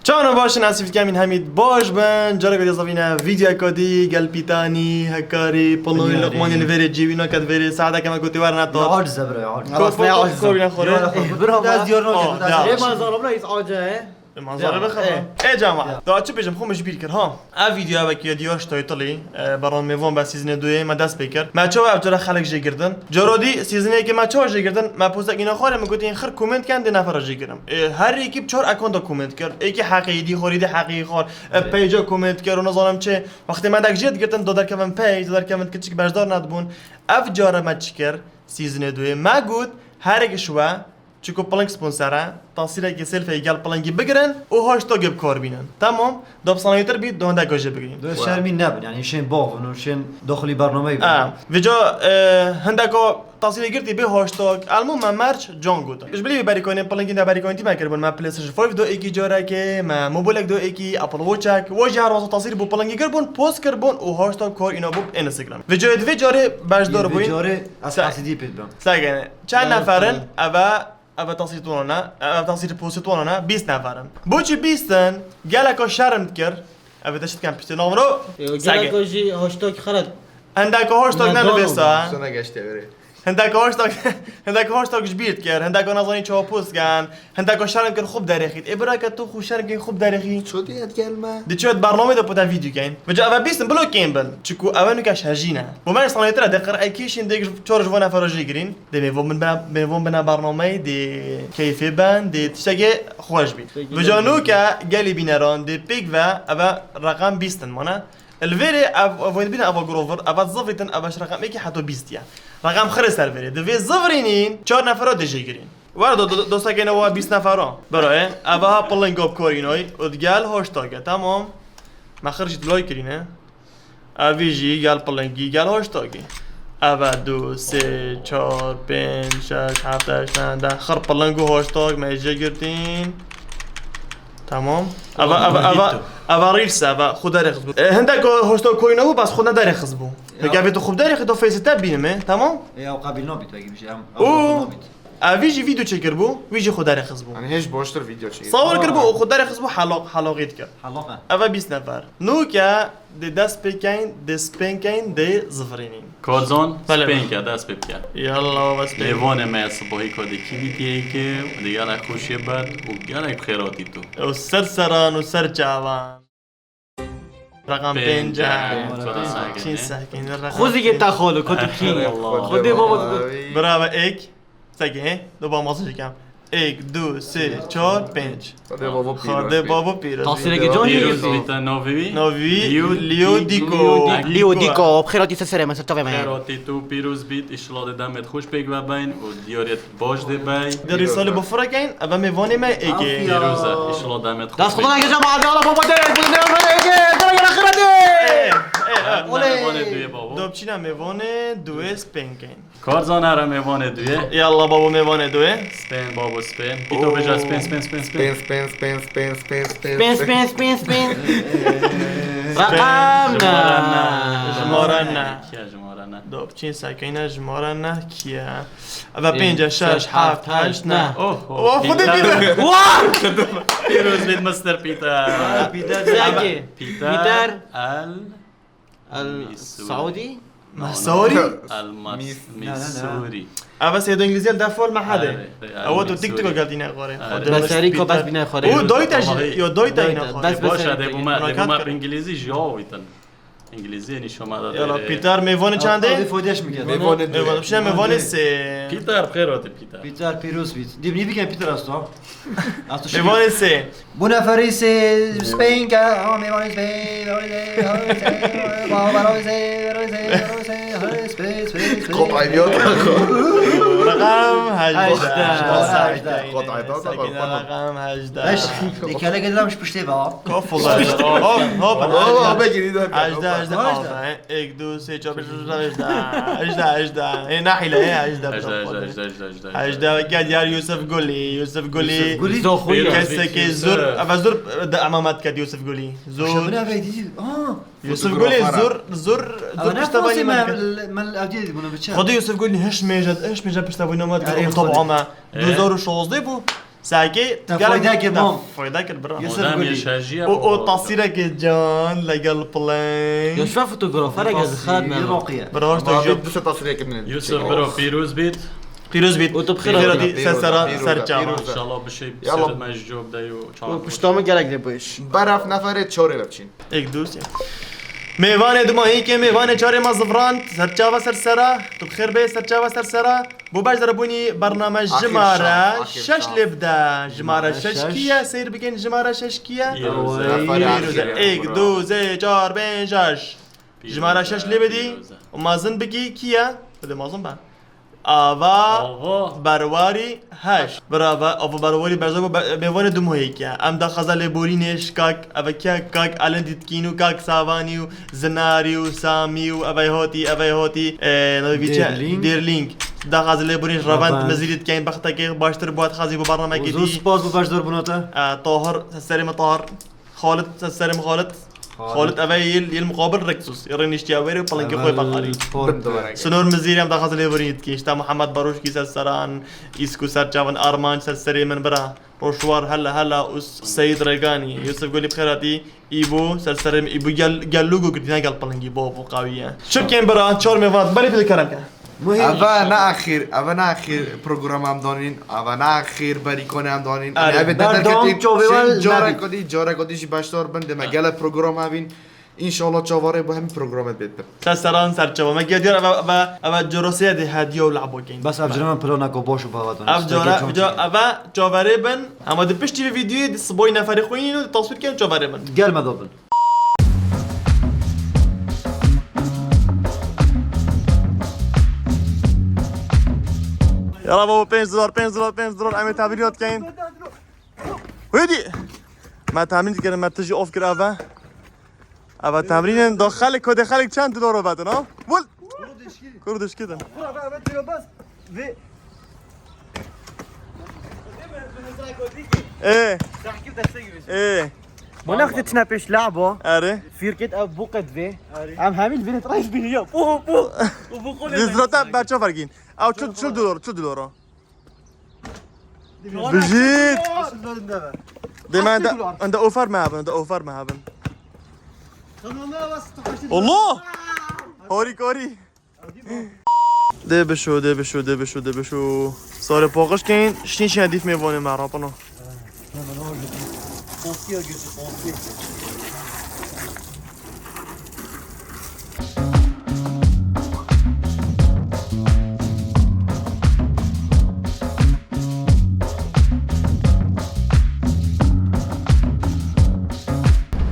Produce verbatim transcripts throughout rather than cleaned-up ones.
Çawan baş in, ez Sifît Kamîn Hemîd, baş bin. Careke dî zavîne vîdyoyeka dî gel pîtanî, hekarî, pilnû, Yarî. Luqmanê li vêrê cî wî naket vêrê, saeta kema ku tê were netat. Ya aciz e bira, ya aciz. Ko, ko, ko, ko, bîne xwe rê. Ya, ya. Eh, bira, ez diyar nakim, Oh, ez ya. Ê, manzara bira, hîç ace, he? Ê, manzara Ya, bixwe. Eh. Ê, cema. Ya. Da çi bêjim, xwe min ji bîr kir, ha. Ev vîdyoya wekî ya diyar ji taytilî, e, beran mêvan be sîzonê duyê me dest pê kir. Me çawa ev cara xelk jê girtin? Cara dî sîzonê yekê me çawa jê girtin? Me postek îna xwarê min gotin, xir komênt ken dê nefera jê girim. E, her yekî bi çar ekonta komênt kir. Êkî heqê dî xwarî dî heqê xwar. E, Evet. Peyca komênt kir û nizanim çi. Wextê me dek jê digirtin, da derkevin peyc, da derkevin kiçik beşdar nedibûn. Ev cara me çi kir? Sîzonê duyê me got, her yek ji we Çiku piling sponsor e, tasîrekê selfie gel pilingî bigirin û hashtagê bi kar bînin. Tamam, da bi sanayîtir bît, da hindeka jê bigirîn. Dê şermî nebin, yani şên bavin û şên daxilî bernameyê bin. E, vêca, e, hindeka tasîrê girtî bê hashtag, elmû me merch can gotin. Ji bilî berîkanên pilingî de berîkanên tî me kiribûn, me PlayStation five do êkî carekê, me mobilek do êkî, Apple Watchek, we jî her wasa tasîr bû pilingî kiribûn, post kiribûn û hashtag kar îna bû Instagram. Vêca divê carê beşdar Vê bûyîn. Carê ez Se- hesidî pê dibim. Segene. Çend nefer in? Eve, eve tasîr twana ne, eve tasîr postê twana ne, bîst nefer in. Boçî bîst in? Geleka şerm dikir. Eve te şit kem piştê navro. Yo, Sege. Geleka jî hashtag xelet. Hindeka hashtag ne nivêsa. Sana geçti öyle. Hindeka hashtag, hindeka hashtag ji bîr dikir. Hindeka nazanî çawa post gen. Hindeka şerm kir xwe biderêxît. Ê birake tu xwe şerm kir xwe biderêxî. Ço diye gelme. Di ço bernamê de pota vîdyo keyn. Vêca eve bîst in bilo kêm bin. Çiku eve nuke şerjî ne. Bo me sanayîtir e, de qir ekî şîn dê çar ji van nefera jê girîn. Dê mêvan bin bine, mêvan bine bernameyê, dê keyfê ben, dê tiştekê xweş bî. Peki, Vêca ne nûke gelî bîneran, dê pêk ve, eve reqem bîst in mane. Li vêrê ev, ev bîne eva grover, eve zivîtin, eve ji reqem êkî heta bîst ye. Reqem xirê ser vêrê. Divê zivirînîn, çar nefera dê jê girîn. Were do, do, dostekê ne wa bîst nefera. Bira, e, eve ha pilinga bi kar înay, û digel hashtag e, tamam. Me xir jî dilay kirîne. Evî jî gel pilingî, gel hashtagî. Eve du, sê, çar, pênc, şeş, heft, heşt, neh, deh. Xir piling û hashtag me jê girtîn. Tamam. Eve, eve, eve, eve reels e, eve xwe derêxiz bû. E, hindek hashtag koyna bû, bes xwe nederêxiz bû. Ya. Peki evê tu xwe derêxiz, tu face te bînim, e, tamam? E, ew qebîl nabît, wekî bişî, em, ew Oo. Qebîl nabît. Evî jî vîdeo çêkir bû, wî jî xwe derêxiz bû. Yani hêj baştir vîdeo çêkir. Sawir kir bû û xwe derêxiz bû, hela-, helaxî dikir. Helax e. Eve bîst nefer. Nûke dê dest pê keyn, dê spên keyn, dê zivirînîn. Karzan, Bele. Spên ke, dest pê bike. Yalla, baba, spên. Mêvanê me ya sibahî ka dê kî bî tê yekê, dê gelek xweşê ber û gelek bi xêr hatî tu. Û ser seran û ser çavan. Raqam Pênc, pênc. Pênc, Çin sekîn, raqam Xwezî pênc. Te xalo, ka tu kî. Xwedê baba tu. Bravo, ek. Seke, he? Du ba masaj dikem. Ek, du, sê, çar, pênc. Xwedê babo pîroz Xwedê bî. Babo pîroz bî. Tasîreke can Pîroz jî. Bî te navê wî? Navê wî Leo Dîko. Leo Dîko. Leo Dîko. Xêratî ser serê me, ser çavê me. Xêratî tu pîroz bît, inşallah dê demê xweş pêk ve beyn û diyarê baş dê bey. Di rîsalê bifire keyn, eve mêvanê me êkê. Afiya. Pîroz e, inşallah demê xweş. Dest xwe dana gece ma, Allah baba de, bu ne, bu ne, bu ne, bu ne, bu ne, bu ne. Ê, ê, ê. Oley. Mêvanê duyê babo. Dobçîna mêvanê duyê spên keyn. Karzan, here mêvanê duyê. Yalla babo, mêvanê duyê. Spên babo, spên. Pîto bêje spên, spên, spên, spên. Spên, spên, spên, spên, spên, spên. Spên, spên, spên, spên. Raqam ne. Jimare ne. Jimare ne. Kî ye jimare ne? Do, biçîn sekeyne jimare ne kî ye? Eve pênc, şeş, heft, heşt, ne. Oh, oh. Pîter. Pîter. Pîroz bît Mister Pîter. Pîter. Pîter. Pîter. El El Missouri. Saudi? Missouri? El Mas-, Mis-, na, na, na. Missouri. Ava seydo İngilizce el defol mahade. Ava tu TikTok geldi ne gore. Bes Eriko bes bine gore. O doyta ji, yo doyta ine gore. Bes, bes. Başa de bu ma, de bu ma İngilizce jawiten. İngilizce ni şoma da. Yala Peter mevoni çande? Abi fodeş mi geldi? Mevoni. Mevoni, şuna mevoni se. Peter, xêr Peter. Peter Pîroz bît. Dibnî bike Peter asto. Asto. Mêvanê sê. Bu neferî sê Spain ke, ha, mêvanê Spain, mêvanê sê, Spain, Spain, Spain. Kot aynı yok. Raqam hejdeh. Hejdeh. Kot aynı yok. Raqam hejdeh. Beş, tekerlek edilmiş piştê be. Kofula. Hop, hop. Hejdeh, hejdeh, altı. Ek, du, sê, çar, pênc, şeş, hejda, hejda, hejda. Ê, nahîle, ê, hejda. Hejda, hejda, hejda, hejda, hejda. Hejda, gel, yar Yusuf Gulî, Yusuf Gulî. Yusuf Gulî. Kesekê zor, eva zor, de emamet ket Yusuf Gulî. Zor. Şemine ve dî, aa. Yusuf Gulî zor, zor, zor piştevanî me. Xwedê Yusuf Gulî hiç mêje, hiç mêje piştevanî me. Erê, tabi Xwedê. Ama du hezar û şazdeh bu. Sakê, te gelek fayda kir, te mam. Fayda kir, bira. Yusuf Gulî. O, o tasîrekê can, legel pleng. Ya şufa fotograferek ez xelat me. Bira, hoş tu jî. Du sed tasîrekê min. Yusuf, bira, pîroz bît. Pîroz bît. O tu bi xêr hatî. Ser sera, ser çava. Înşallah bişê, ser me ji cop de yo. O pişta min gelek lê bûş. Beref neferê çorê ve biçîn. Ek, du, sê. Mêvanê duma yekê, mêvanê çarê me zivrand, ser çava ser sera, tu bi xêr bê, ser çava ser sera. Bo beşdarebûnî bername jimare şeş lê bide. Jimare şeş kî ye? Seyr bikin, jimare şeş kî ye? Pîroz e. Pîroz e. Ek, du, sê, çar, pênc, şeş. Jimare şeş lê bidî û mezin bikî kî ye? Bidê mezin be. Ava Berwarî heşt. Bravo, Ava Berwarî berza bo be-, mêvanê duma yekê. Em daxwaza lêborînê ji kak, eve kî ye, kak Elendî dikîn û kak Savanî û Zinarî û Samî û eve hatî, eve hatî, e, navê vî çi? Dêrlîng. Dêrlîng. Daxwaza lêborîn ji Revend. Revend mezîrî dikeyên, bextekê baştir bi we dixwazî bo bernamekê dî. Zor spas bo beşdarbûna te. E, Tahir, serê min Tahir. Xalid, ser serê min Xalid. Xalid. Xalid eve yê, yê muqabil Rexus. Rê niştiya wêrê û pelinkê xwe veqarî. Form de. Sinor Mizîrî em daxwaza lêborînê dikîn. Ji te Muhammed Baroşkî ser seran, Îsku ser çavan, Armanc ser serê min bira. Roşwar hela hela û Seyîd Reganî. Yusuf Gulî bi xêr hatî. Îbo ser serê min. Îbo gel, gel logo girtî, ne gel pilingî, bo, bo qawî ye. Çi bikên bira, çar mêvan, berê pê kerem ke. Eve ne axir, eve ne axir programa em danîn, eve ne axir berîkone em danîn. Erê. Eve berdewam derketî, çavê çin we carek nedî. Dî, carek dî jî beşdar bin, dê me gelek program hevîn. Înşallah çavarê bo hemî programê bêt bin. Ser seran ser çava. Me giya diyar eve, eve, eve carosê de hediye û lehbo keyin. Bes ev cire me planeka baş û bava danî. Ev cara, eve çaverê bin. Ama di piştî vê videoyê di siboyî neferê xwe yîn û di taswîr keyin çaverê bin. Gel me da bin. Yala baba, pênc dolar, pênc dolar, pênc dolar, em ê tevlî dikeyin. Hûdî! Me temrîn dikirin, me tijî of kir eve. Eve temrînin, da xelk, kodê xelk çend dolar vetin, ha? Bul! Kuru dişkidin. Vê. Ê. Ê. Bu nextê çine pêş labo. Erê. Fîrket ev bu qed vê. Erê. Em hemî li vê reis bîniya. Bu, bu. Bu, bu qolê. Dizrata berçav vergîn. Ew çil, çil dolar, çil dolar. Bijît. Dê me ende, ende ofar me hebin, ende ofar me hebin. Allah! Harî karî. Dê bişo, dê bişo, dê bişo, dê bişo. Sarê paqij keyin, ştîn şine dîf mêvanê me, rapino.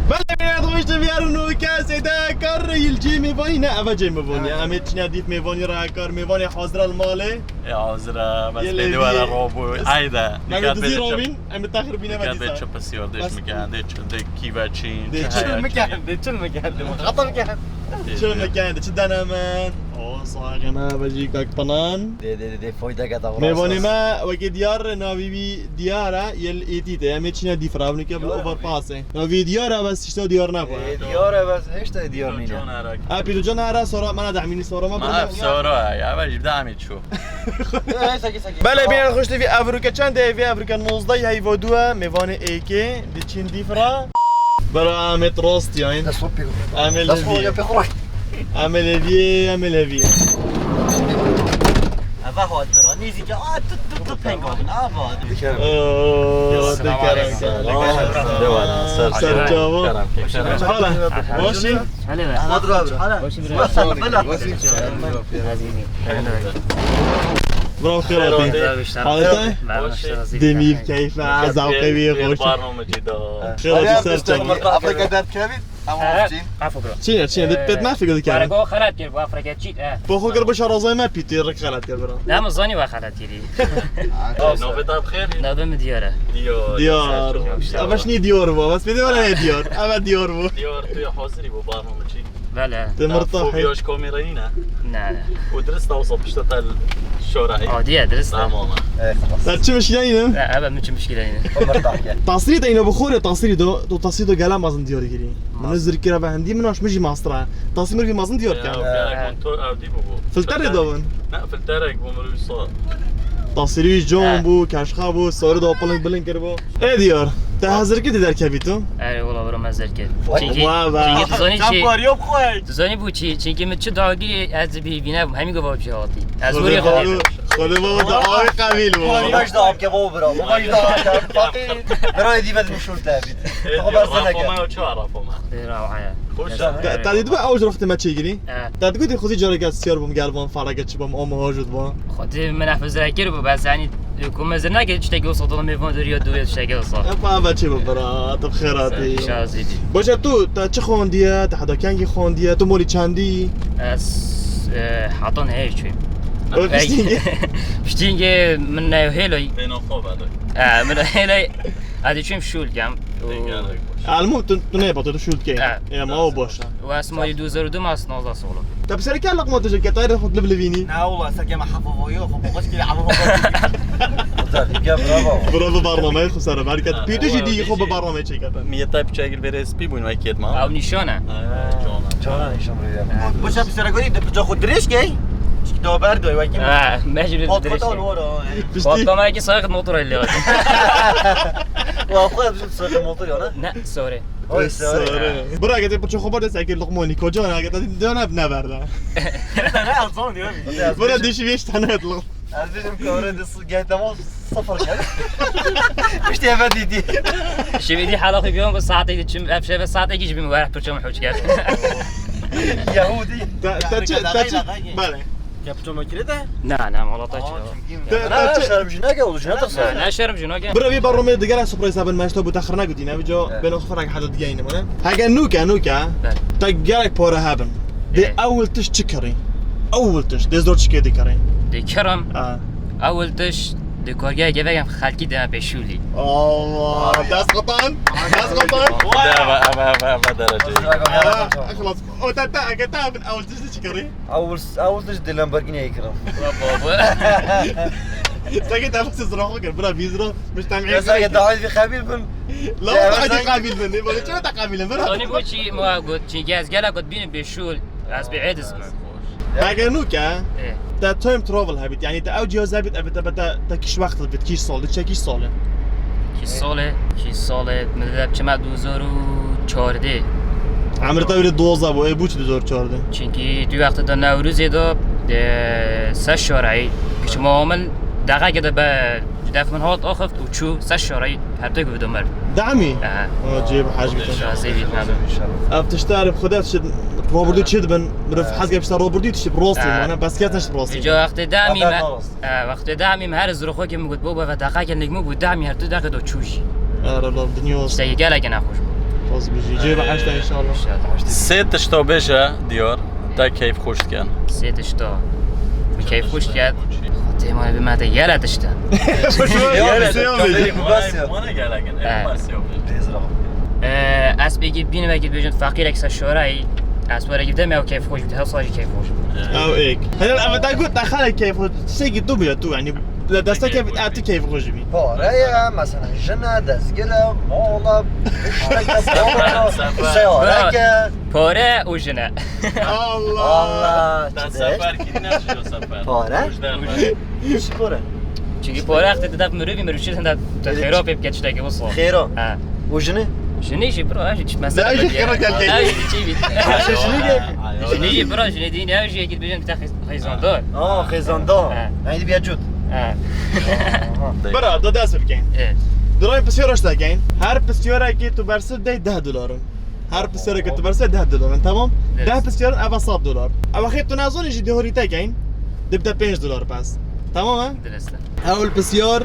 Belê, bîne xweş, di viyar û nûke seyde kar yil cî mêvanî ne, eve cê mêvanî. Ha. Em ê çine dîf mêvanî re kar, mêvanê hazir el malê. E, hazir e, bes. Yê lê dê were robo. Hayde. Em ê dizî robîn, em ê texir bîne me dîsa. Dê çi pisiyar, dê çi miken, dê çi, dê kî ve çîn, dê çi miken, dê çi miken, dê xata miken. Çi miken, dê çi denemen. O, saxê me, vejî kak pinan. Dê, dê, dê, dê, foydeke davran. Mêvanê me, wekî diyar, navî wî diyar e, yel êtî te, em ê çine dîf re, evnike bil overpass e. Navî diyar e, bes tişta diyar nebû. Ê, diyar e, bes hêşta diyar nîne. A, pîrocan here, sora, mana dehmînî sora me. Ma, sora, ya, ve jî bi dehmî çû. Belê, bîne xweş, vî evroke çend e? Vî evroke nozdeh heyva dû e, mêvanê êkê, diçin dîf re. Bera Amet rast yayın. Dest xwe pê xwe. Amel Dest xwe eviye. Ya pê xwe. Amel eviye, amel eviye. Eve hat bira, nêzîke, a, tut, tut, tut, peng abin, a, va. Dikerem. Oo, dikerem. Selam. Devam, ser Ser çava. Kerem, kerem. Hala, başî? Hele be. Hadi abi. Hala. Başî bira. Başî. Bravo, xêr hatî. Xêr hatî. Halet e? Merhaba, hoş geldin. Demir keyfe, zevqe wî, hoş. Barnamecî da. Xêr hatî, ser çava. Afrika derkevî. Tamam, çîn. Afo bro. Çîn, çîn, de pet me fikir dikerim. Bargo xelat kir, bu Afrika çît, he. Bu xo kir, bu şarazay me pîtî, rik xelat kir, bro. Ne mi zanî we xelat kirî? Navê te bi xêr? Navê min Diyar e. Diyar. Diyar. Eve şinî Diyar bu, bes pê de were Diyar. Eve Diyar bu. Diyar, tu yê hazirî bo barnamecî? Belê. Te mirtahî. Fobiya ji kamerayî ne? Ne, ne. Û dirist e wisa pişta te şorayî? Adî ye, dirist e. Tamam e. Ser çi mişkîle îne? Ne, eve min çi mişkîle îne. Tasîrî de îne bi xwe re, tasîrî do, do tasîrî do gele mezin diyar kirî. Min zirkira ve hindî min aş min jî mastra. Tasîrî min jî mezin diyar ken. Ya, gerek min to ev dî bû. Filter de davin. Ne, filterek bû min wisa. Tasîrî wî con Ha. bû, keşxa bû, sarî da piling biling kiribû. Ê diyar, te hezir kir dê derkevî tu? Erê, wala bira me zer kir. Vay. Çinkî, Wa be. çinkî tu zanî Sen çi? parî yok koy. Tu zanî bû çi? Çinkî min çi dagirî ez bi hêvî nebûm. Hemî gava bi jêhatî. Ez Xwedê wî baba, xwe xwedê baba da awê qebîl bû. Babaj da apke baba bira. Babaj da apke. Fakir. Bira êdî ve muşûr te bît. Xwe bersene ke. Xwedê rawaya. Xweş. Te, te dî dibe ew ji wextê me çêgirî? Evet. Te digotî xwedî careke ez siyar bûm, gel van fareke çi bam, ama hajût van. Xwedî min efizre kir bû, bes yani, ku mezir neke tiştekî wisa dil mêvan diriya dûye tiştekî wisa. Epa ve çi bibira, tu bi xêr hatî. Şazî bî. Baş e, tu, te çi xwendiye, te heta kengî xwendiye, tu molî çendî? Ez, e, heta nehê çûyim. Öf, piştî. Piştî min ne hêloy. Bêno xwe vedoy. E, min hêloy. Hadi çûyim şûl kem. Elmû tu, tu neyê batu, tu şûl dikey. Evet. Ê, ma o boş e. Û ez molî du hezar û du me, ez nozdeh sal. Te bi serê ke loqma tu ji ketayê re xwe li bilivînî? Na wala, serke me hefo yo, xwe boş kiri, hefo boş. Tabii ki, bravo. Bravo, barnameyê xwe sere berket. Pî tu jî dî xwe bi barnameyê çêkete. Miyetay piçekir bêrê spî bûn wekêt ma. Ew nîşan e. Çana nîşan rêya. Boşa bi serê gorî de piça xwe dirêj key. Çik da ber doy wekî. Ha, mecbur dirêj key. Pat pat ol wara. Piştî. Pat kamera ki sayık motor elli. Wa xwe bi sayık motor ya ne? Ne, sorry. Oy, sorry. Sorry. Bira, gete piço xwe berde sekir loqmonî koca ne, gete döne ne berda. Ne, ne, alzon diyor. Bira, dişi beş tane et loq. Ez dişim kavre de su gel tamam sıfır gel. İşte eve dedi. Şimdi halaxî biyon ku saetê çim, ev şeve saetê ki jibim were piço mi hoç gel. Yahudi. Ta, ta çi, ta çi. Bale. Kepço makine de? Na, na, mala ta çi. Te, te çi? Şerm jineke, ol jineke. Na, na, şerm jineke. Bira, vî baromê digere surprîza bin, meşto bu texir negotîne, vico beno xifrak hada digeyne mane. Hege nuke, nuke. Te gerek pare hebin. Dê ewil tiş çi kirî? Ewil tiş, dê zor çi kê dikirin? Dê kirim. Ha. Ewil tiş, dê korgeye gevegem xelkî deme pêşûlî. Allah, dest kotan, dest kotan. Eve, eve, eve, eve derece. Ha, xlas. O te, te, eke te ewil tiş çi kirî? Ew, ew tişt dê Lamborghini kirim. Baba. Seke te bixse zira xwe kir, bira vî zira, miş tem. Ya seke dahil bir xebîr bin. La dahil bir xebîr bin, ne, bana çöre te xebîr bin, bira. Tony bu çi, ma got, çi gez gela got bînin beşûl, ez bi edis mi? Hege nuke, te time travel hebit, yani te ew cihaz hebit, ebit, ebit, te, te kiş wext hebit, kiş sal, çe kiş sal. Kî salê, kî salê, min dide biçime du hezar û çardeh. Emir te wî dozda bû, ê bû çi du hezar û çardeh? Çünkü du wextê de Newrozê de, e, se şarayî, biçime min deqeke de be, def min hat axeft û çû se şarayî, her tek bi domar. Demî? Aha. O cêb hej bikin. Şazê bît, inşallah. Ev tiştar bi Xwedê çi, robirdû çi dibin, mirov hezge pişta robirdû tişt bi rostî, mana, bes kes neşt bi rostî. Ca wextê demî me. E, wextê demî min her zirxokê min got, baba, ve deqeke nik min got, demî her tu deqe do çû jî. Ere, la dinya olsun. Tiştekî gelekî nexweş bû. Poz bijî. Cê be heşta inşallah. Sê tişta bêje diyar, te keyf xweş dikin. Sê tişta. Min keyf xweş dikin. Xwedê ma bi me te gele tişta. Xweş dikin. Bas ya. Bana gelekin. Bas ya. Têz ra. E, ez pêkî bînim, vekî bêjin feqîrek se şorayî. Ez were gidem ya keyf xweş bû. Her sal jî keyf xweş bû. Ew êk. Hele ev te got te xalek keyf xweş. Tiştekî tu bûye tu, yani, le destekê, e, tu keyf xweş bî. Pare ye, mesela jin e, dezgir e, mal e, tiştek e, seyarek e. Pare û jin e. Allah. Allah. Te sefer kirî ne çi sefer? Pare? Çi pare? Çünkü pare wextê dide mirovî, mirov çi hinde te xêra pê bike tiştekî wisa. Xêra. Ha. Û jinî? Jinî jî bira, ev jî çi mesele. Ev jî xêra gel gel. Ev jî çi bît. Jinî gel. Jinî jî bira, jinî dîn ev jî gel bêjin te xêzandar. Aa, xêzandar. Ha. Eynî bir cut. Ha. Bira, da dest bikeyin. Evet. Durayın pisyara işte keyin. Her pisyara ki tu bersiv dey deh dolar. Her pisyareke tu berse deh dolar in, tamam? Deh pisyarin eva sed dolar. Eva xêr tu nazanî jî dê horî te keyin. Dibde pênc dolar bes. Tamam e? Direste. Ewil pisyar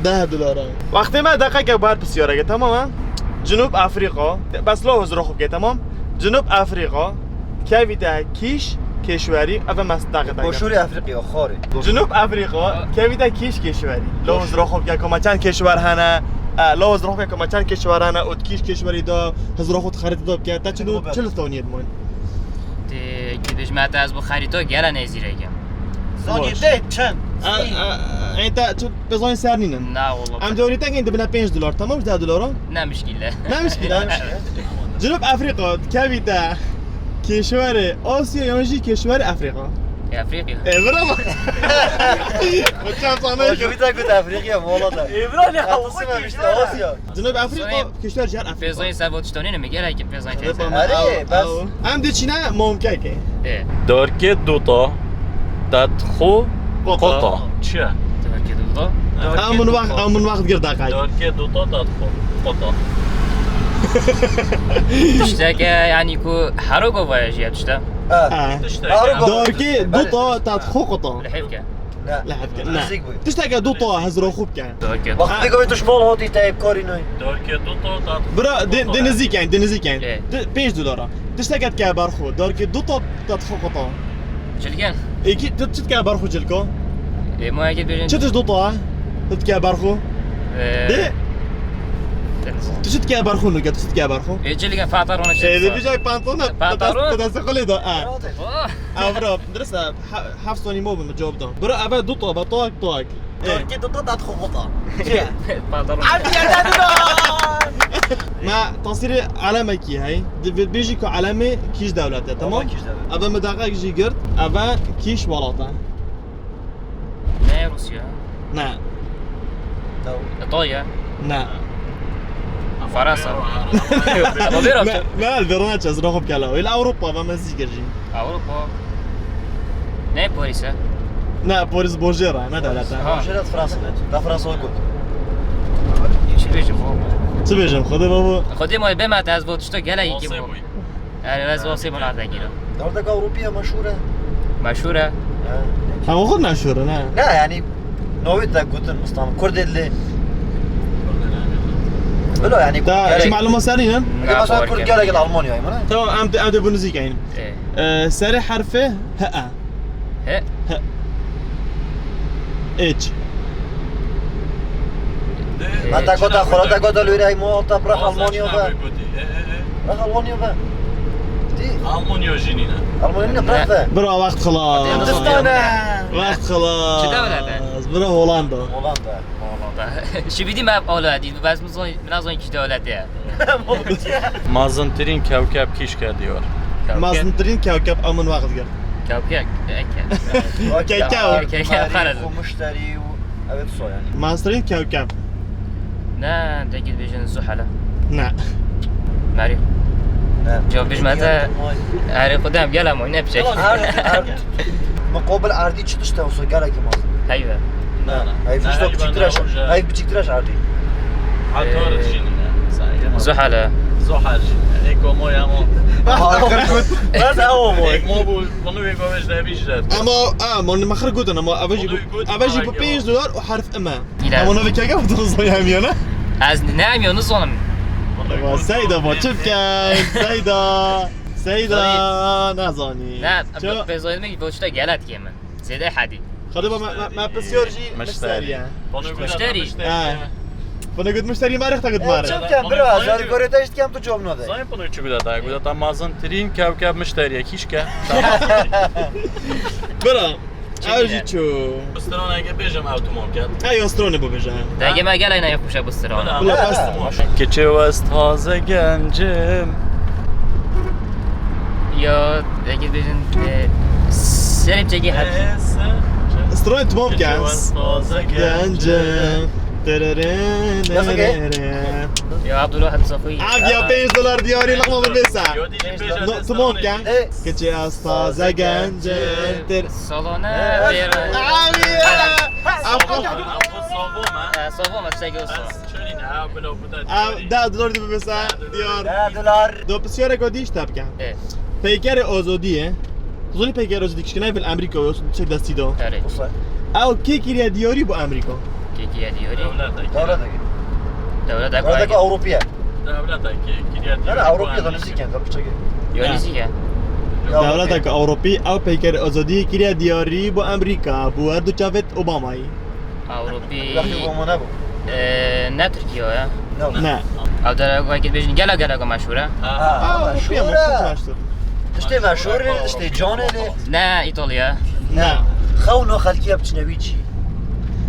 deh dolar e. Wextê me deqeke bi her pisyareke, tamam e? Cinûb Afrîqa. Bes lo huzra xwe bike, tamam? Cinûb Afrîqa. Kevî te kîş, kêşwerî, eve mes deqe te. Boşûrê Afrîqya, xorê. Cinûb Afrîqa, kevî te kîş, kêşwerî. Lo huzra xwe bike, koma çend kêşwer hene. E, law ez rexmeke me çend kêşwer hene û kîş kêşwerî de hizra xwe xerîtî de bike. Te çi çi li toniyê diman? Tê ki bêjme te ez bo xerîto gele nêzîreke. Zanî de çend? E, e, e, te çi bezanî ser nînin. Na, wallah. Em dê orî te kên dibine pênc dolar, tamam, ji deh dolara? Ne mişkîle. Ne mişkîle. Cinûb Afrîka, kevî te kêşwerê Asya yan jî kêşwerê Afrîka? Efrîqya. E, bira bak. Hocam sana Hocam bir dakika Efrîqya, mola da. Evra ne? Atılsın işte Asya. Cenab Efrîqya, kişiler cihan Efrîqya. Fêzoyê servotiştanî ne mi? Gerek fêzoyê teyze. Erê, bes. Em de çine momkeke. E. Dorkê dota, tat xo qota. Çi ye? Dorkê dota. Em min wext, em min wext gir daqay. Dorkê dota, tat xo qota. Tişteke, yani ku hero gova ye jî ya tişte. Ha. Ha. Tişteke. Hero gova. Dorkê dota, tat xo qota. Li hevke. Ne. Li hevke. Ne. Nizîk bû. Tişteke dota hezro xo bike. Dorkê dota. Bak, bir gova tu şmal hotî te hep karî ney. Dorkê dota, tat xo qota. Bira, de, de nizîk yani, de nizîk yani. E. De, pênc dolara. Tişteke dike ber xo. Dorkê dota, tat xo qota. Cilgen. Ê kî, tu çi dike ber xwe cilko? Ê, ma yekê bêjin. Çi tişt dota? Tu dike ber xwe? Ê, de? Tu çi dike ber xwe nuke? Tu çi dike ber xwe? Ê, cilgen, pantolon işte. Ê, de bîjek pantolon. Pantolon. Te dest xwe lê da. Ha. Oh. Avro, dirist e, ha, heft sonî mo bi min cevap da. Bira, eve dota, be toak, toak. Dorkê dota, tat xo qota. Çi ye? Pardon. Abi, yerden dura! Me tasîrê elemekî hey. Di-, bêjî ku elemê kîj dewlet e, tamam? Ama kîj dewlet. Eve min deqek jî girt, eve kîj welat e. Ne Rûsya? Ne. Tamam. Îtalya? Ne. Fransa? Ama vêra Ne, çi? Ne, vêra çi? Ez raxo bikela. Êla Ewropa, ve me zî kir jî. Ewropa. Ne Parîs e? Ne, Parîs bojêr e, ne dewlet e. Ha. Bojêr e Fransa. Da Fransa got. Çi bêjim xwe? Çi bêjim, Xwedê babo? Xwedê ma bê me te ez bo tişto gelek kim. Fransa bû. Yani ez wasê min arde gîra. Dewleteke Ewropî ye, meşhûr e. Meşhûr e? Ha. Ama xwe meşhûr e, ne? Ne, yani navê te gotin mistan. Kurdê dilê. Bila yani. Ta gerek. Çi maluma serî ne? Mesela Kurd gerek Almanyayê mi ne? Tamam, em de, em de bunu zî keynin. E. Ee, serê herfê H E. He. He. Hiç. Heta gota xwe, heta gota li wêrê mo ta bira Almanya be. Bira Almanya be. Di. Almanya jî nîne. Almanya ne bira be. Bira wext xilas. Hindistan e. Wext xilas. Çi dewlet e? Bira Hollanda. Hollanda. Hollanda. Şibîdî me ev ala dî. Bes min zon, min zon kî dewlet e. Mezintirîn kewkeb kîşke diyar. Kewkeb. Mezintirîn kewkeb a min wext girt. Kewkeb. Kewkeb. Kewkeb. Kewkeb. Merîx û muşterî û evet soy yani. Mezintirîn kewkeb. Ne, tekî dibêjin Zuhele. Ne. Merîx. Ne. Cevap bêjme te. Erê xwe dem gel ama ne biçek. Erd, erd. Muqabil erdî çi tişt e wisa gelekî mezin. Heyve. Ne, ne. Heyv tişt biçîktir e. Heyv biçîktir e erdî. Ator jî ne. Zuhale. Zuhal jî. Eko moy ama. Bas ew moy. Eko bu, bunu bir gövüş de bir şey. Ama, ha, moni maxir gotin ama eve jî bu, eve jî bu pênc dolar û herf ime. Ama ne vekege bu da zayam yana. Ez ne em ya nizanim. Seyda bo çi bikey? Seyda. Seyda, nazanî. Ne, pêzayê me bo tişta gelet kê min. Zêde hedî. Xwedê ba me, me, me pisyar jî muşterî ye. Muşterî? He. Bana got muşterî marek ta got marek. Çi bikem bira, zarî gorê te jî dikem tu cevap nade. Zayın bunu çi guda ta, guda ta mazin tirîn kewkeb muşterî ye, kîşke. Bira. Ew jî çû. Bi straneke bêjim ew tu mom ket. Ew ya stranê bibêje. Dengê me gelek ne xweş e bi stran. Bila bes. Kiçê wez taze gencim. Ya, dengê bêjin, e, serê çekî her. Stranê tu mom ket. Kiçê wez taze gencim. Terere, nerere. Ya Abdullah hadi Safi. Abi ya pênc dolar diyarî lama bir besa. Tu mom ket. Kiçê ez taze gencim. Salone. Abi ya. Savo me. Savo me, çek olsun. Çölîne ha, bila bu da. Abi, deh dolar dibe mesela. Diyar. Deh dolar. Do pisyarek o diş tabken. Evet. Peykerê Azadiyê. Zoni peykerê Azadiyê kişkine bil Amerika yo, çek destî do. Evet. Ew kê kiriye diyarî bu Amerika? Kê kiriye diyarî? Dewletek. Dewletek. Dewletek Ewropiye. Dewletek kiriye diyarî. Ewropiye da nizîk e, da piçekê. Yo nizîk e. Dewletek Ewropî ew peykerê Azadiyê kiriye diyarî bu Amerika, bu her du çavêt Obamayî. Ewropî. Wextê Obama nebû. Ee, ne Tirkiye ye? Ne. Ew dere wekî bêjin gela gela meşhur e. Ha, meşhur e. Tiştê meşhur e, tiştê canê lê. Ne Îtalya. Ne. Xew no xelkî hep çine wî çî.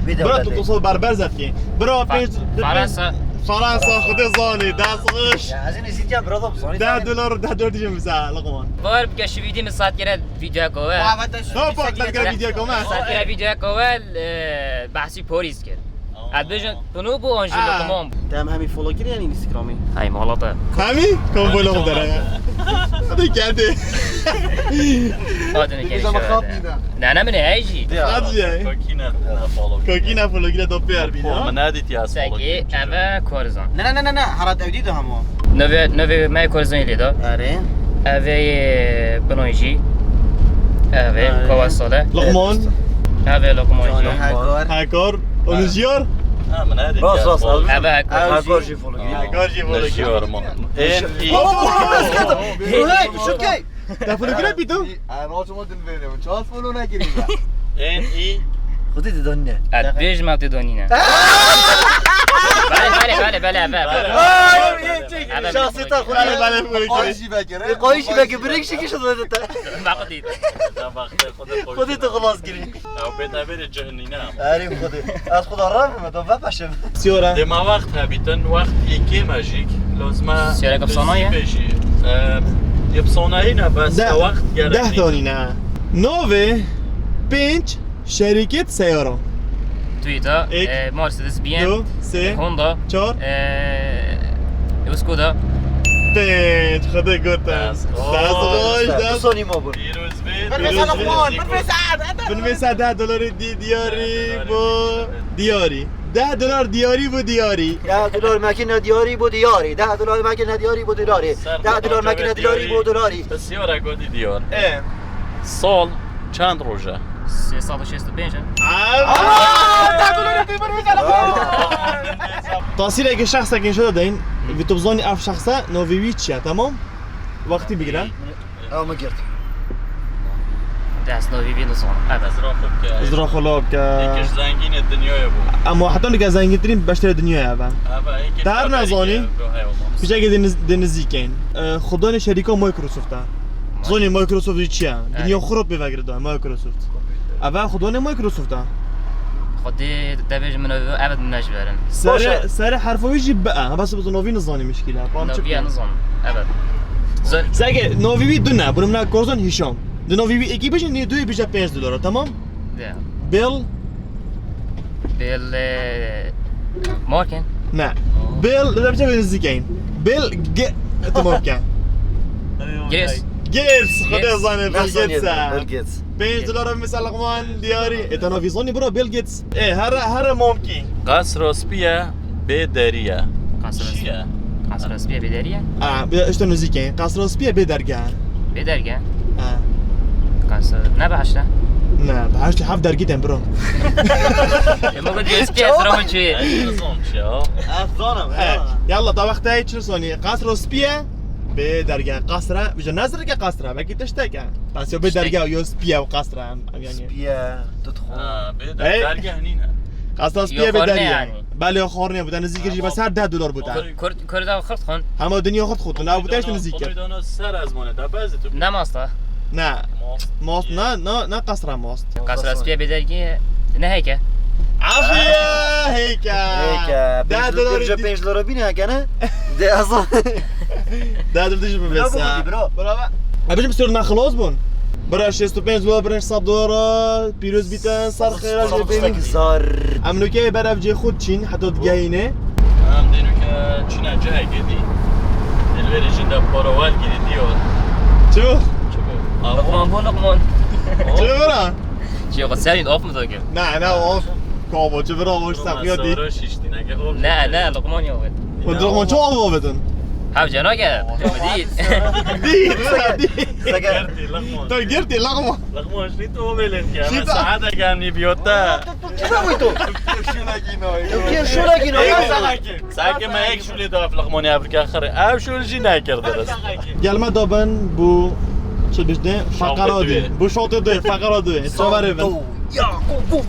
Bira tu tosol berber zefkê. Bira pênc. Fransa. Fransa, Xwedê zanî, dest xweş. Ya, ez ê nêzîtiya bira da bizanî. Deh dolar, deh dolar diyeceğim bize, Lokman. Bawer bike şu vîdî min saetkere vîdyoyek we. Wa, va te şu Topa, vîdyoyek we. Saetkere vîdyoyek we, e, behsî polîs kir. Ez bêjim, Pino bû, an jî Lokman bû. Te em hemî follow kiriye Instagramê? Hey, mala te. Hemî? Kom follow dere ya. Hadi kendi. Hadi ne Peki, ama gelişiyor. Xat nîne. Ne, ne, ne, hey jî. Xat jî, hey. Kokî ne, ne follow. Kokî ne follow, yine dopê erbî, Ko ha? Min nedîtiye ez follow Seki, kiriye. Eve Korzan. Ne, ne, ne, ne, ne, harat evdî de hemo. Nove, nove me Korzan ile de. Erê. Eve, e, Pino jî. Eve, Erê. Kova Sole. Lokman. Eve Lokman jî. Hekor. Hekor. Onu jiyar? Ha, min nedîtiye ez follow. Eve Hekor. Hekor jî follow kiriye. Hekor jî follow kiriye. Jiyar ma. En iyi. Hey, şut key. Te follow kiriye pîto? Em açma din verin. Çawa follow nekirî be? En iyi. Xwedê te donîne. Ez bêjim ew tê donîne. Bele, bele, bele, bele, bele, bele. Ay, Bele, bele. Şahsiyeta xwedê. Bele, bele, bele. Ay jî vekir, he? Ay jî vekir, birek şikî şi dode te. Baqtî. Xwedê te xilas kirî. Ew bê te verê cih nîne. Erê Xwedê. Ez xwe da revime, da vepeşim. Siyora. Dê ma wext hebîtin, wext yê kêm e jîk. Lazim e Siyora ke bi sana ye? Bêjî. Em, yê bi sana yî ne, bes Deh, wext gerek deh nîne. Donîne. Nove, pênc, şerîket seyara. Toyota, Ek. E, Mercedes, B M W, Du, sê, e, Honda, çar. E, Skoda. Pênc, Xwedê gotin. Dest xweş. Dest xweş, dest. Sonî ma bû. Pîroz bê. Bin vê sed, Lokman, bin vê sed. Bin vê sed deh dolarî di-, diyarî bo diyarî. Deh dolar diyarî bo diyarî. Deh dolar mekine diyarî bo diyarî. Deh dolar mekine diyarî bo dolarî. Deh dolar mekine diyarî bo dolarî. Siyora gotî diyar. E. Sal çend roj e? Sê sed û şêst û pênc e. Aa! Deh dolarî di bin vê sed, Lokman. Tasîreke şexsekê şo de deyin. Vî tu bizanî ev şexse navê wî çi ye, tamam? Wextî bigire. Ew min girt. Dest navî vî nizanim. Evet. Zira xwe bike. Zira xwe la bike. Yek ji zengînê dinyayê bû. Ama heta nika zengîntirîn beşerê dinyayê ev e. Ev e, yek Te her nezanî. Pişekê dê niz-, dê nizîkên. E, xudanê şerîka Microsoft e. Zanî Microsoft jî çi ye? Dinya xwe rot pê vegirda Microsoft. Ev e xudanê Microsoft e. Xwedê te bêjim min ev, evet min ne ji verin. Serê, serê herfa wî jî bi e. Bes bi navî nizanî mişkîl e. Pam çi Navî ya nizanim. Evet. Zor. Seke navî wî du ne. Bunu min Korzan Hişam. Di navî wî ekî bêjin, nê duyê bêje pênc dolara, tamam? Ya. Bill. Bill, e, Morgan. Ne. Bill, li devçe nizîkeyn. Bill Ge-, tamam ke. Gates. Gates, Xwedê zane, Bill Gates e. Bill Gates. Pênc dolar mesela Lokman diyarî. E, te navî zanî bira Bill Gates. E, here, here mamkî. Qesra spî ye, bê derî ye. Qesra Çi ye? Qesra spî ye, bê derî ye? Ha, bir işte nizîkê. Qesra spî ye, bê derge. Bê derge? Ha. Qesra, ne behişt e? Ne, behişt heft dergî tên bro. E, ma got spî ye, zira min çi? Ay, nizam çi ya? Ez zanim, Evet. ya. Yalla, ta wextê çi sonî? Qesra spî ye, bê derge. Qesra, bir nazir ke qesra, belki tiştek e. Bes yo bê Tiştek. derge, yo spî ye û qesra. Em, em, yani. Spî ye, tu dixwe. Ha, bê Hey. derge nîne. Qastan spî ye bê derî ye. Belê yo xornê bû. Te nizîkî jî bes her deh dolar bû te. Kur-, Kurda xurt xun. Hema dinya xurt xurt. Ew bû te işte nizîkî. Tomê dana ser ezmanê te, bez tu. Ne masta? Ne. Mast. Mast, ne, ne, ne qasra mast. Qasra spî ye bê derî ne heke? Afiye, heke. Heke. Deh dolar, pênc dolar bîne heke ne? De azan. Deh dolar dijî bibêse. Bira. Bira. Em bijim sor ne xilas bûn. Bira şêst û pênc dolar, bira sed dolar. Pîroz bîtin, ser xêra jê bênî. Zar. Em nûkeyê ber ev cê xwe diçîn, heta digehînê. Em dê nûke çine cihekê dî. Dilberê jin de para wergirî diyor. Çi? Çi bu? Luqman bû, Luqman. Çi bira? Çi xwe serî of mu dagir? Ne, ne, of. Kabo, çi bira, of, saqiya dî. Sarhoş şiştî, ne, of. Ne, ne, Luqman ya wet. Hûn Luqman çi av avêtin? Hev cenage, tu dî. Dî, dî. Girtî, Luqman. Tu girtî, Luqman. Lixmoş, nî tu o belên ke. Şî ta- Saete gelmî biyot te. Tu çi bû tu? Şuna gino. Tu kê şuna gino? Sake me ek şulê da Lixmonê Afrika xire. Ev şul jî nekirdi. Gelme da ben bu çi bişte? Fakara dê. Bu şote dê, fakara dê. Çavare ben. Ya, bu, bu.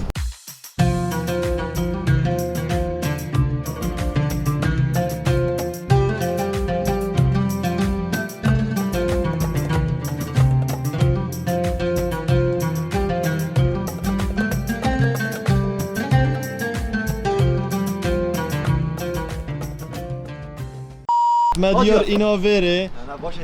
Me diyar îna vêrê.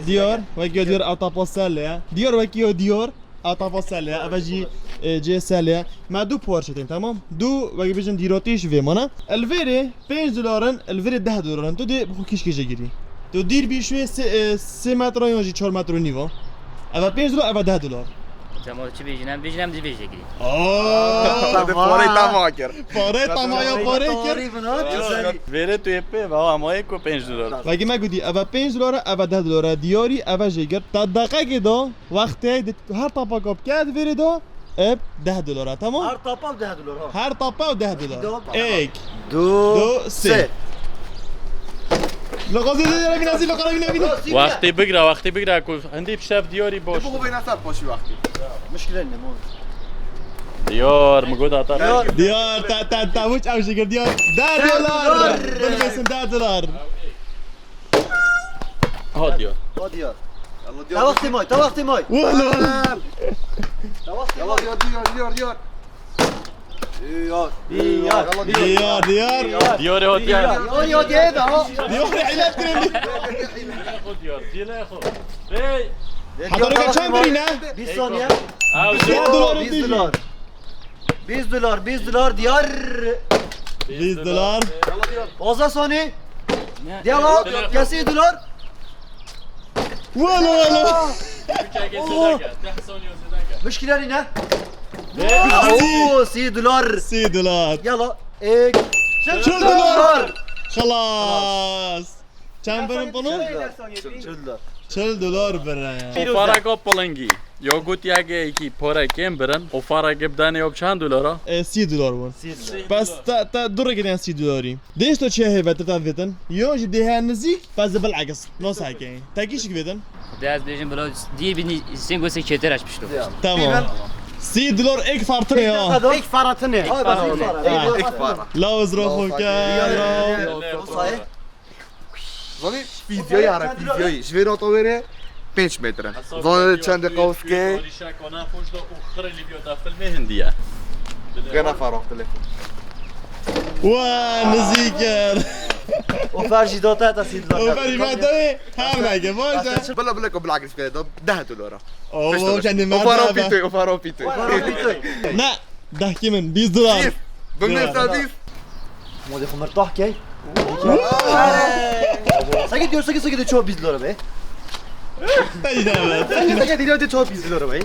Diyar, wekî yo diyar etapa selê ye. Diyar wekî yo diyar etapa selê ye. Eve jî, e, cê selê ye. Me du parçe tên, temam? Du, wekî bêjin dîrotî ji vê mane. Li vêrê pênc dolar in, li vêrê deh dolar in. Tu dê bi xwe kîşkê jê girî. Tu dîr bî şûyê sê, e, sê metre yan jî çar metre û nîv a. Eve pênc dolar, eve deh dolar. Cemal çi bêjin, em bêjin, em dî vê jê girî. Aa! Parayê tama kir. Parayê tama ya parayê kir. Vêrê tu yê pê ve, ama yê ku pênc dolar. Vekî me gotî, eve pênc dolar e, eve deh dolar e. Diyarî eve jê girt. Te deqekê da, wextê di her tapa kap kerd vêrê da, eb deh dolar e, tamam? Her tapa deh dolar ha. Her tapa deh dolar. Ek. Du, du, sê. Sê. Li xwe zêde yere bîne, zî li xwe bîne, bîne. Wextê bigre, wextê bigre ku hindî piştev diyarî baş. Bu bêne ser paşî wextê. Muşkile ne mo. Diyar, mi goda ta. Diyar, ta, ta, ta, wuç ew jî kir, diyar. Deh dolar. Bilmesin, deh dolar. Ha diyar. Ha diyar. Te wextê may, te wextê may. Wala. Te wextê may. Diyar, diyar, diyar, diyar. Diyar. Diyar. Diyar, diyar. Diyar, ha diyar. Diyar, ha diyar da. Diyar, elet kirin. Diyar, diyar. Hey. Heta rêka çend birî ne? Bîst saniye. Bîst dolar, bîst dolar. Bîst dolar, bîst dolar, diyar. Bîst dolar. Pazdeh saniye. Diyar, kesî dolar. Wala, wala. Muşkile ne? Oo, sî dolar. Sî dolar. Yala. Ek. Çil dolar. Xelas. Çend birin pulu? Çil dolar. Çil dolar bire. Û fareka pilingî. Ya got yekê yekî pare kêm birin. Û fareke bidanê ya bi çend dolara? E, sî dolar bûn. Sî dolar. Bes te, te du rêkê sî dolarî. Dêş to çi heye vetir te vêtin? Yo jî dê heye nizîk, bes de bilakis. Nasıl heke? Te kî şik vêtin? Dê ez bêjim bila dî bînî sêngo sê çêtir eş pişto. Tamam. Sî dolar ek fartine ya. Ek faratine. Ek fara. Lawz roxo ke. Zanî fîzyoyî here, fîzyoyî. Ji vê nota wêrê pênc metre. Zanî çendê qawskê. Gena fara telefon. Wa nizîk e. Ofer jî dota ta sî dolar. Ofer jî dota wê. Her neke, baş e. Bila bila ko bila giriş kere da deh dolara. Oo, çendê merde. Ofara pîtoy, ofara pîtoy. Ne? Dehkî min, bîst dolar. Bîst. Bimê te bîst. Modê xwe mirtah key. Seke diyor, seke, seke de çoğu bîst dolar be. Tecrübe. Seke, seke diyor de çoğu bîst dolar be.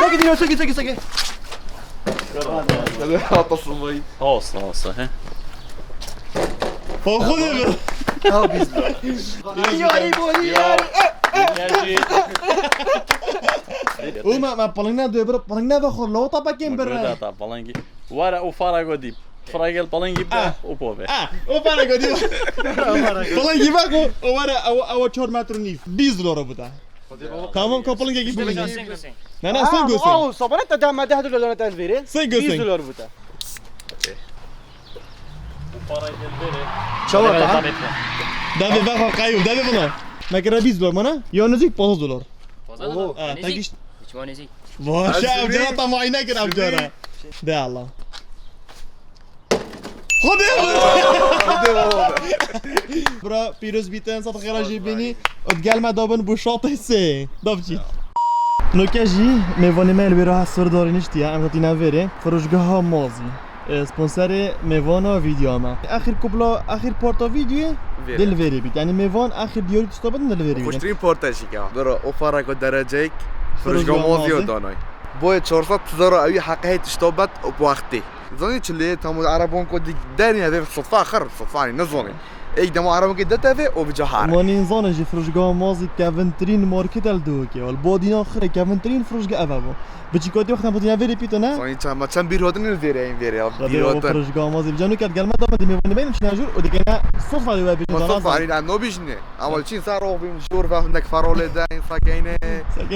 Seke diyor, seke, seke, seke. Hadi atasın vay. Olsun, olsun, he. Oxu de bi. Tamam bîst dolar. Yarî bo yarî. Û me, me piling ne duyê bira, piling ne vexwe, lo ta pekên bira. Data pilingi. Were û fara go dîp. Fara gel pilingi bide û pove. Ah, û fara go dîp. Pilingi vexwe, û were, ew, ew çar metr û nîv. Bîst dolar bide. Tamam, ka pilingekî bû. Ne, ne, sen görsün. Aw, sabret de deme deh dolar te veri. Sen görsün. Bîst dolar bide. Çawa ta? Devê vexwe qayû, devê bina. Me kira bîst dolar mana? Ya nizîk panzdeh dolar. Panzdeh dolar? Ha, nizîk. Hiç ma nizîk. Vaşa, ev cara ta mayî nekir ev cara. De Allah. Hadi. Bira, pîroz bîtin, sed xêra jî bînî. Û digel me dabin bû şatê sê. Dabcî. Noke jî mêvanê me li vêra hesor darîniştiye, em hatîne vêrê. Firojgeha Mazî. E, sponserê mêvana vîdyoya me. Axir kupla, axir parta vîdyoyê dê li vêrê bît. Yanî mêvan axir diyarî tişta bidin dê li vêrê bît. Xweştirîn parta jî ke. Bira, o fara ku dereceyek Firojgeha Mazî danay. Boyê çar sed tizara ewî heqê hey tişta bet û bi wextê. Zanî çi lê, tamam, erebon ku di-, derîne vê sitfa xir, sitfa nî, nizanî. Êk dema erebon ke dete vê, o bi cahar. Ma nî nizane jî Firojgeha Mazî kevintirîn market el diwikê. Wal badîna xirê kevintirîn firojge eve bû. Biçîkatî wexta bidîna vêrê pîto ne? Zanî çend, ma çend bîr hatin li vêrê, in vêrê, ya, bîr hatin. Firojgeha Mazî. Bi canu ket gelme da me di mêvanê bênim çine jûr û dikene sof xalê we bêjin. Ma sof xalê ne, no bîjine. Ama çin sar o bîm jûr ve hindek farolê de, insa keyne.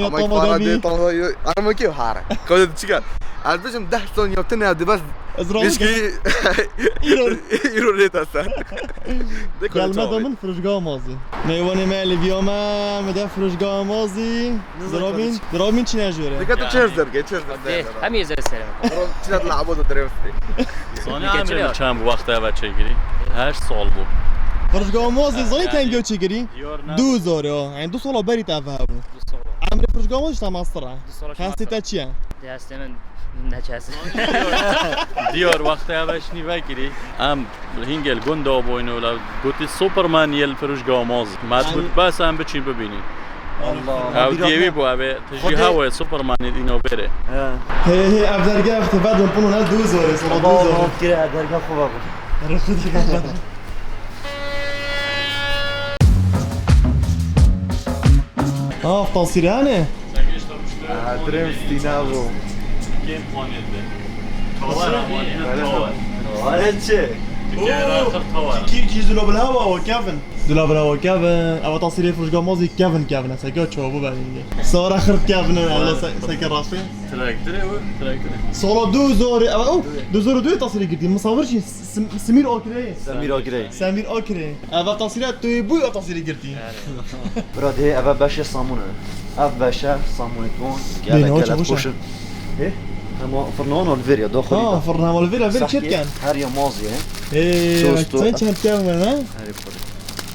Ama fara de, tamam, ana mı ki hare. Kode çika. Ez bêjim deh son yaptın ya, dibes. Ez razı. Îro. Îro lê te ser. Gelme da min Firojgeha Mazî. Mêvanê me li viya me, me de Firojgeha Mazî. Dirabîn, dirabîn çine jûre. Dikkat et, çer zerge, çer zerge. Hem yê zerge serem. Çine labo da direvste. Sona emre çem bu vakti eve çekiri. Her sol bu. Firuşga Mozê zanî Yani, kengê çi kirî? Diyor ne? Du zor o. Yani du sola berî te ev hebû. Du sola. Emrê firuşga Mozê işte mastir e. Du sola Hestê te çi ye? Dê hestê min ne çi hest. Diyor wextê ev eşnî vekirî. Em hingel gunda boynu la goti Superman yel firuşga Mozê. Met Yani- got bes em biçîn bibînîn. Allah Allah. Ew diyevî bû, ev ê tijî Xwedê- hewe Supermanê dîno bêrê. He. He, he, ev dergeh ev teved min pûno ne du zor e, sola du zor e. Kire dergeh xwe bak. Erê xwe dergeh bak. Ah, tasîrane. Adrem Stina bû. Ware çi? Kim kim jî dula bila wa Kevin. Dula bila wa Kevin. Ava tasîrê firuşga Mozê Kevin Kevin. Seke çawa bû berî. Sara xirb Kevin. Allah se-, seke rastî. Traktörü bu, traktörü. Sola du zor e. Ava, oh, du zor e du tasîrê girtî. Misafir jî Sim-, Simîr Akirê. Semîr Akirê. Semîr Akirê. Eva tasîra tu yê bû ya tasîrê girtî. Bira dê eva beşe samûn e. Ev beşe samûnê tu gelek gelek xweş e. Hê? Hema firnawan li vêr ya, daxilî Ha, da. Firnawan li vêr ya, vêr çêt ken. Her ya mazî ye. Ê, Dosto. Çend çend ken ne? Herî xweş.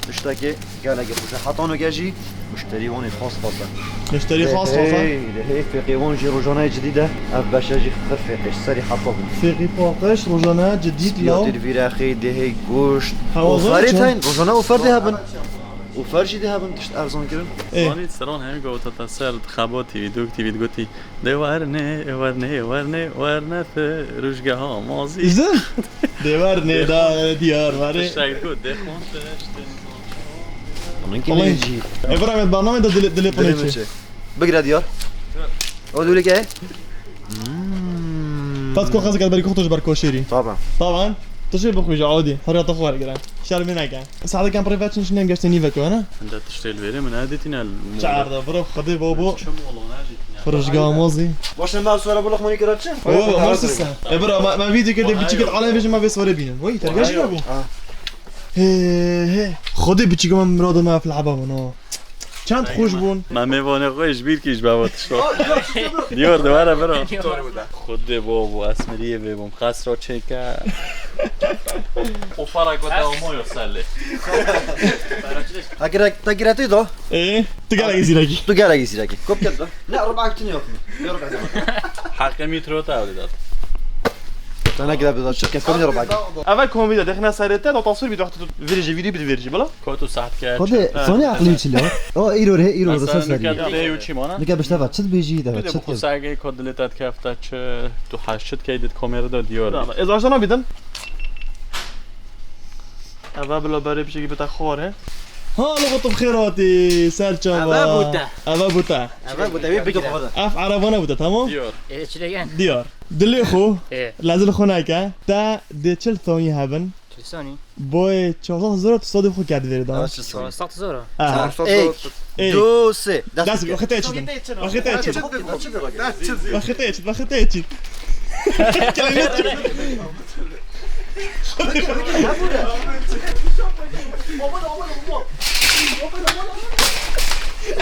Tiştekê gelek xweş e. Heta nûke jî muşterî wan ê xas xas e. Muşterî xas xas e? Hey, hey, fêqê wan jî rojane cidîd e. Ev beşe jî xir fêqê, serî heta bin. Fêqî paqij, rojane cidîd, Spiyatî law. Li vî rexê, dê hey goşt. Hewa zor Oferê çi? Teyn, rojane ofer dê hebin. Ofer jî dê hebin, tişt erzan kirin. Ê. Zanî, seran hemî gota te ser xebatî, dok T V digotî. De werne, werne, werne, werne firuşgeha Mozî. Îşte. De werne da diyar ware. Tiştek got, de xont, işte. Bunun Olayın. Kiminci? E, bırak, evet, bana da dile, dile Dile pune mi çi. Çi? Bigre diyar. O dule ke? Tat ko xazı kadar kotoş bar koşeri. Tamam. Tamam. Tu şey bakıyor, Audi. Hadi, hadi, hadi, hadi. Şermin aga. Saate kan privat için şimdi geçti niye bakıyor, ha? Anda tiştel verim, ne detin al? Çağırdı, bro, hadi, baba. Çam olana detin al. Firuşgeha Mozî. Başla, ben sonra bu lokmanı kıraçın. Oo, nasıl sen? E, bro, ma, ma video kedi biçik alem vejim ma ve sonra binin. Oy, tergajı bu. Ha. He, he. Xwedê biçîka me mirada me ev leheba min, ha. Çend xweş bûn. Me mêvanê xwe ji bîr kî ji beva tişta. Diyar de were bira. Xwedê bo, bo esmeriyê vê bûm. Qesra çêke. O fara ku te omoyo selê. Ha, gerek, te gerek tê do? Ee, tu gelek zîrekî. Tu gelek zîrekî. Kop gel do. Ne, rubak tini yok. Yok, yok. Hakkı mitro ta öyle zaten. Sana gerek bir zaten. Kes komik rubak. Eve komî de dexne serê te, da tasvir bir wextê tu verî jî, vîdî bir verî jî, bala. Kotu saat ke? Xwedê, sonê eqlî çi la? O, îro re, îro re, Mesela, ses nuke verî. Dê û çî mana? Nuke bişte va, çi dibêjî, de Tu va, de çi bu dibêjî? Kusage kod li tet kefta çi, tu haş çi dikey dit komêre de diyor. Tamam, ez aşağıdan bidin. Eve bila berê bir şey gibi taxore. Ha, lo, tu xêr hatî, ser çava. Eve bûte. Eve bûte. Eve bûte, bir bigire. Af arabana bûte, tamam? Diyor. E, çilegen. Diyor. Dilê xwe, E. Lezil xwe neke, te dê çil thonî hebin. Çil thonî? Boy çar sed zor tu sadê xwe kerd vêrê da. Ha, çil thonî. Çar sed zor. Aha. Çar sed Ek. Zor. Ek. Du, sê. Dest Dest, wextê çit. Wextê çit. Wextê çit, wextê çit. Kelime çit.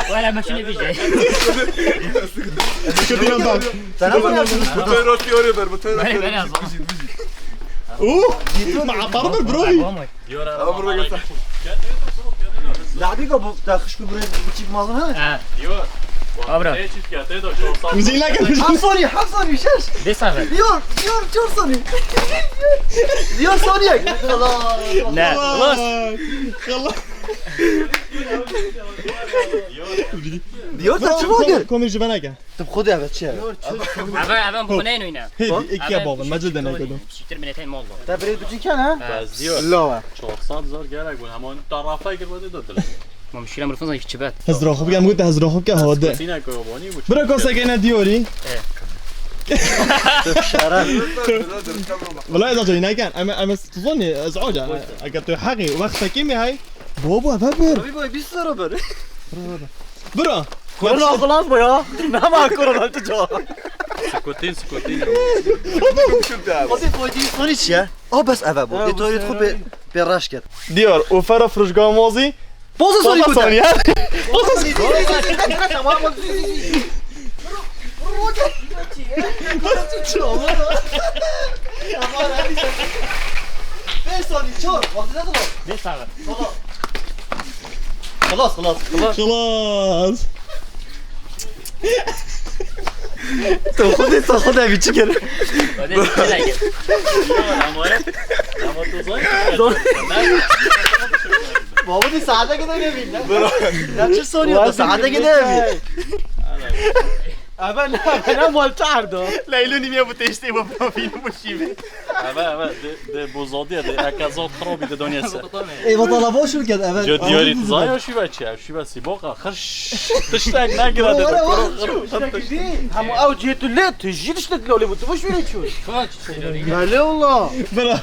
Wala me şunu bije. Kötü yandan. Sen ama yaptın. Bu tayı rastı oraya ver, bu tayı rastı. Ben, ben yazdım. Uh, ma atardır bro. Tamam. Diyor Tamam, buraya götür. Lahdi ko bu da xişku buraya biçik mazın ha? Ha. Diyor. Abra. Müziği la gelmiş. Hafsani, Hafsani şaş. Beş sefer. Diyor, diyor, diyor Sani. Diyor Sani. Ne? Ulan. Allah. Diyor da çuval gel. Komik ji bana gel. Tu xwe de evet çi? Eve, eve bu ne nuyna? Hê, iki ya bavin, mecil de ne kadın. Siktir minetin mol. Te birê biçî ken ha? Bas diyor. Lawa. Çar sed zor gerek bu. Hemen tarafa gir bu da. Ma muşkila mirfin zayıf çibet. Hezra xwe bike, em gote hezra xwe bike, hode. Sina ko boni bu. Bira ko se gene diyorî. Şara. Wala ez acayî nekan. Em, em, tu zoni, ez aca. Eger tu heqî, wextekî mi hey? Bo, bo, eve bir. Abi boy, bir sıra bir. Bira. Korona xelas bû ya. Nema korona tu ca. Skutin, skutin. Xwedê koydî sonî çi ye? A bes eve bû. Ê to yê xwe pê, pê reş kir. Diyar, û fera firuşga mazî. Poza sonî bû. Poza sonî, ha? Poza sonî. Tamam, bak. Saniye, çor. Vakti ne zaman? Beş dakika. Tamam. Xelas, xelas. Xelas. Tu xudê, tu xudê bir çıkar. Hadi, bir dakika. Ama, ama tu zor. Zor. Mahmut, saate kadar ne bileyim lan? Ya, çi soruyor da saate kadar ne bileyim? Eve ne, eve ne mal çardo? Leylo niye bu teşte bu profil bu şive? Eve, eve, de, de bozadiye de, eka zor xirabî de donyese. Ê, vatala boş û ket, eve. Yo, diyarî tu zaya şive çi? Şive sîboka, xirş. Tiştek negire de. Wala, wala, wala. Hemû ew cihê tu lê, tu jî tiştek lolê bû, tu boş were çû. Belê wala. Bira.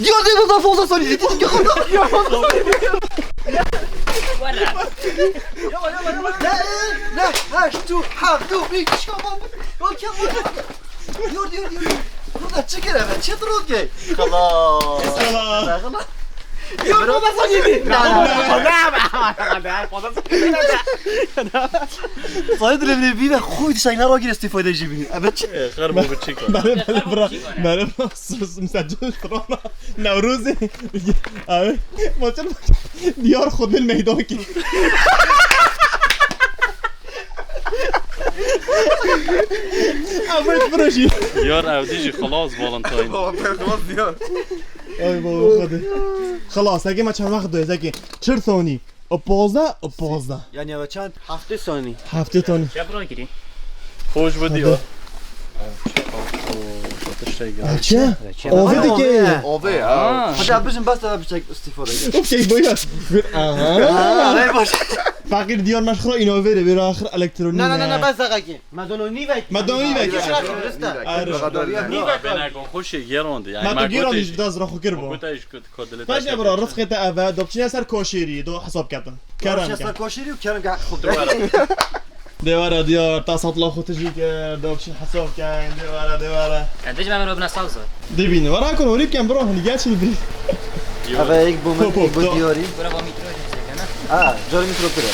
Diyor, diyor, daha fazla söyleyecek. Diyor, fazla söyleyecek. Yavaş, yavaş, yavaş. Ne, ne, ha, şu, ha, dur, bir kişi kalmadı. Yok, yok, yok. Diyor, diyor, diyor. Burada çıkar hemen, çıtır okey. Xelas. Xelas. Xelas. Diyor, baba sen yedin. Sayın Dilevli, bir de koy dışarı, ne ragir istifade jibini. Evet. Xerbo biçik. Benim, benim, bırak. Benim, sus, misal, Newrozê. Abi, maçın diyar xwe bin meydan ki. Abi, proje. Diyar ev dijî xelas Valentine. Baba, ben xelas diyar. Ay baba, hadi. Xelas, heke me çend wext doyê, heke çir thonî. Û pazdeh, û pazdeh. Yani eve çend? Heftê sanî. Heftê sanî. Ya bura girî. Xweş bi diyar. Hadi. Ev çi? Ev çi? Avê dike. Avê, ha. Hadi, bizin bas da bir çek istifade. Okey, buyur. Aha. Ha, ne baş. Fakir diyar meşxura innovere, bir axir elektronik. Ne, ne, ne, ne, bas da ki. Madonî vek. Madonî vek. Nîvek. Arê. Nîvek. Bena kon xweşê gerandî. Yani, ma tu gerandî, ji daz ra xwe kir bo. Gota ji ku, ku dilê. Baş ne bira, rizqê te ev e, do biçîne ser koşêrî, do hesab ketin. Kerem ke. Ser koşêrî û kerem ke xwe. Dewara diyar, ta satla xwe tijî kir, do biçîn hesab kein, dewara, dewara. Em dibêjin em ê bine sax zor. Dibîne, wara kon, hûrî bikin bro, hûn gel çi dibî. Eve ek bu, ek bu diyarî. Bura ba mîkro jî bisekene. Ha, carî mîkro pir e.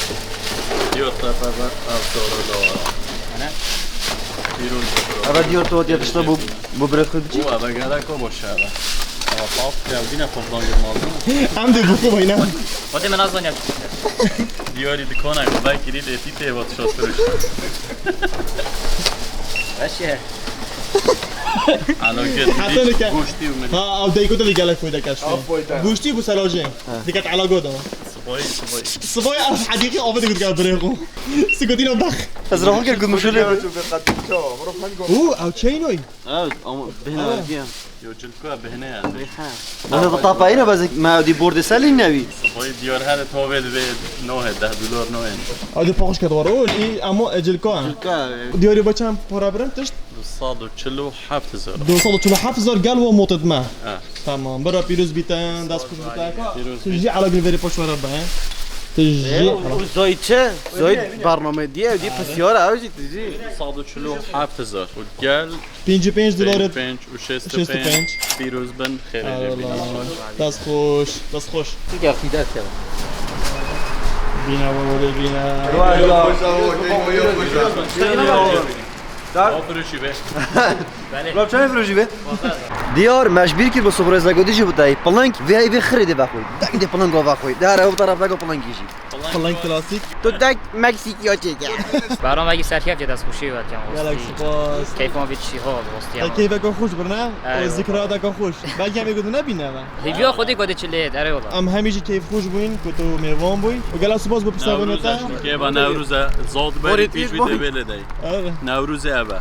Diyar te peve, ev dara dewara. Eve diyar tu hatiye tişta bu, bu birê xwe biçî. Bu eve gerek o boş eve. Eve pas ya dîne toplan girmaz mı? Em de bu xwe bayna. Hadi ben azdan yap. Diyarî dikana xwe ben kirî de tî tê vat şot firoş. Baş e. Ana gel. Hatta ne ke? Goştî û min. Ha, ew deyko de gelek foyda kaş. Ew foyda. Goştî bu serajê. Dikkat ala goda. Sibayî, sibayî. Sibayî ev hedîqî avê digot gel birê xwe. Sigotîna bax. Ez rahan gel gumuşu lê. Û, ew çeynoy. Evet, ama bihna giya. Yo, cilka bihne yani. Bana da tapayına bazı mevdi borde selin nevi. Sibayî diyar her tavê dibe nohe, deh dolar nohe. Hadi paxuş ket var. O, iyi ama cilka. Cilka. Diyarî baçan para birin tişt. Du sed û çil û heft hezar. Du sed û çil û heft hezar gel ve motet me. Ha. Tamam, bira pîroz bîtin, dest xweş bîtin. Pîroz bîtin. Tu jî ala gul verî poş were be. Tu jî ala. Zayt çi? Zayt bername diye, diye pisyar ew jî tu jî. Du sed û çil û heft hezar. Û gel. Pêncî pênc dolar. Pêncî pênc û şêst û pênc. Şêst û pênc. Pîroz bin, xêrê jê bînin. Dest xweş, dest xweş. Çi gel xîdet keve. Bîne, baba, bîne. Vay ya. Dar. Aferin şive. Belê. Lan çay firoşî be. Diyar mecbir kir bu sobra zego dijî bu tay. Plank V I P xirê de vexoy. Dak de plank o vexoy. Dar ev taraf dak plank jî. Plank klasik. Tu dak Meksik ya çeke. Baran vegi serkef de dest xuşi vet yan. Gelek spas. Keyfan vit şi ha dosti. Te keyfek xweş birne. O zikra da xweş. Belki hem gudun ne bine. Hêviya xwedî ku dê çi lê, erê wala. Em hemî jî keyfxweş bûyîn ku tu mêvan bûyî. Û gelek spas bo pirsevûna te. Newroz e, kêfa Newroz e, zad berî tîj bî tê vê lê dey. Eve. Newroz e eve.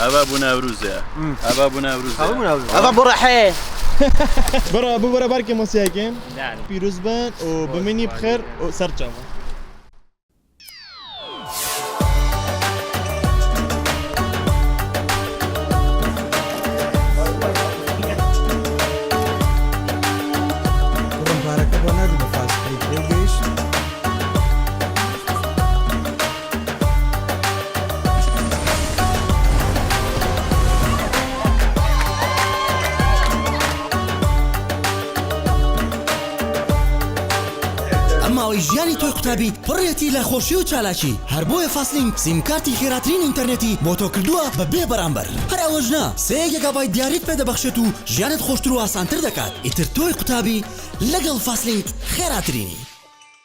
Eve bû Newroz e. Hmm. Eve bû Newroz e. Eve bû Newroz e. Eve bû rehê. Bira, bû bira berkê masiyekê. Yani. Pîroz bin û bimînî bi xêr û ser çava. Kurban pareke bana bir fast food, please. Ema wê jiyanî Toy Qutabî pir rêtî lê xweşî û çalakî. Her boye Fastlink sîmkartî xêratirîn înternetî bo to kirduwa bi bê beramber. Her ewij na, sê gigabayt diyarît pê dibexşêt û jiyanêt xweştir û asantir dekat. Îtir Toy Qutabî legel Fastlink xêratirînî.